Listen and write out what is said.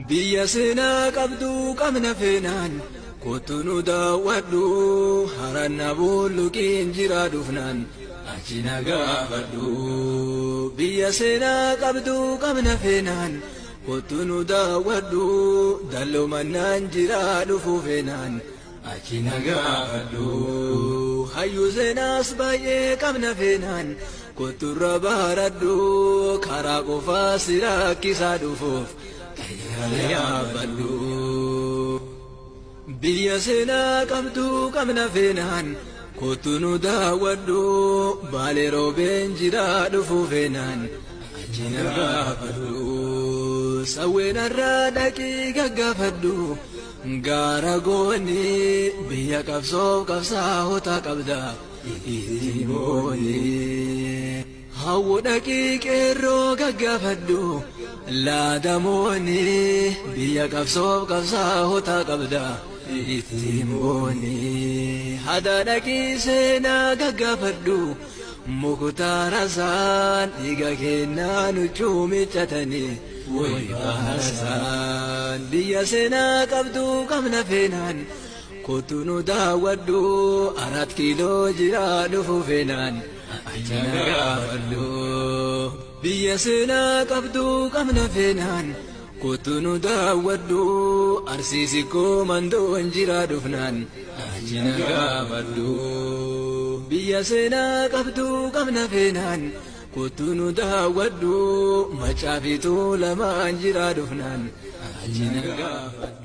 Biyya seenaa qabdu qabna feenaan kottu nu daawwadhu haranna bulluqiin jira dhufnaan achi na gaafadhu. Biyya seenaa qabdu qabna feenaan kottu nu daawwadhu dalloo jira dhufu feenaan achi na gaafadhu. Hayyuu seenaas baay'ee qabna feenaan kottu irra baradhu karaa qofaa si rakkisaa dhufuuf. Biyya seenaa qabdu qabna feenaan kottu nu daawwadhu baalee roobeen jira dhufu feenaan achi na gaafadhu. Sawweenarraa dhaqii gaggaafadhu gaara goonni biyya qabsoof qabsaa'ota qabda itti booni. Hawwu dhaqii qeerroo gaggaafadhu. Laadamoonni biyya qabsoof qabsaa'ota qabda itti booni. Hada dhaqii seenaa gaggaafadhu muktaara isaan dhiiga kennaa nuchuu miccatanii wayi baasaan. Biyya seenaa qabdu qabna feenaan kottu nu daawwadhu 4 kiiloo jira dhufu feenaan achi na gaafadhu. Biyya seenaa qabdu qabna feenaan kottu nu daawwadhu arsiisi koo mandoon jira dhufnaan achi na gaafadhu. Biyya seenaa qabdu qabna feenaan kottu nu daawwadhu macaafituu lamaan jira dhufnaan achi na gaafadhu.